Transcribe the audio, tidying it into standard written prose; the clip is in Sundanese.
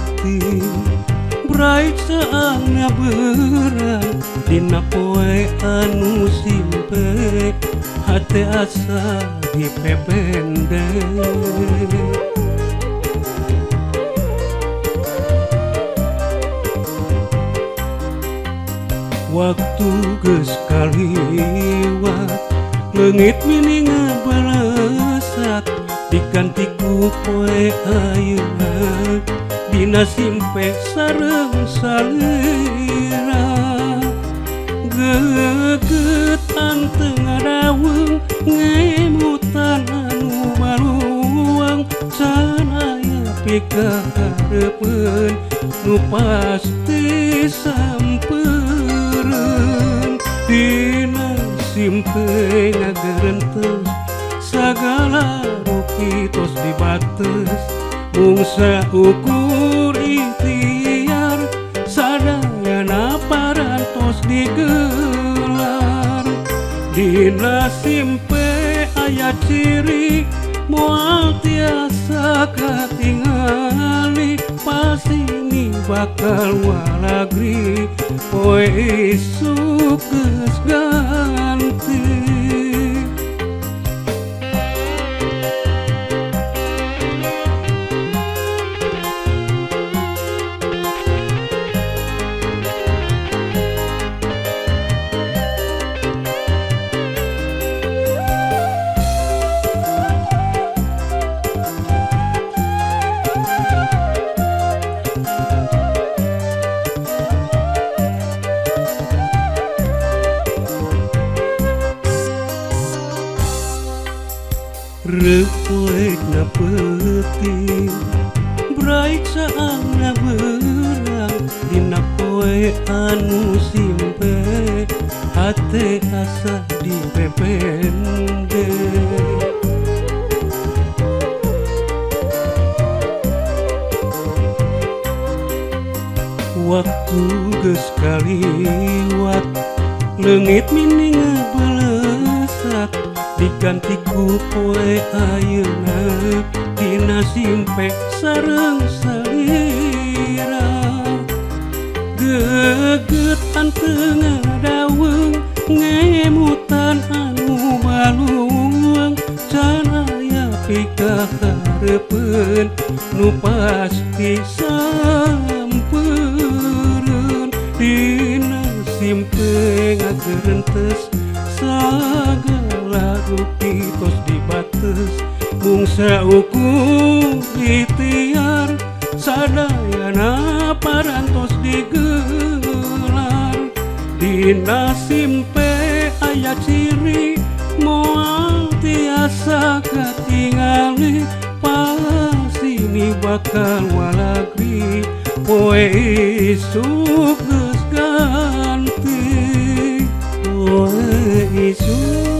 peuting Brait saangna beurang dina poe anu simpe hate asa dipepende. Waktu geus kaliwat leungit mini ngabalesat diganti ku poe ayeuna dina simpe sareng salira. Gegetan teu ngadaweung ngemutan anu baluang can aya pikahareupeun nu pasti sampereun. Dina simpe ngagerentes sagala rupi tos dibates mung saukur ikhtiar sadayana parantos digelar. Dina simpe aya ciri moal tiasa katingali pasini bakal walagri poe isuk geus ganti. Reupeutna peuting Brait saangna beurang dina poe anu simpe hate asa dipepende. Waktu geus kaliwat leungit mini ngabalesat diganti ku poe ayeuna dina simpe sareng salira. Gegetan teu ngadaweung ngemutan anu baluang can aya pikahareupeun nu pasti sampereun. Dina simpe ngagerentes sagala rupi tos dibates mung saukur ikhtiar sadayana parantos digelar. Dina simpe aya ciri moal tiasa katingali pasini bakal walagri poe isuk geus ganti. Poe isuk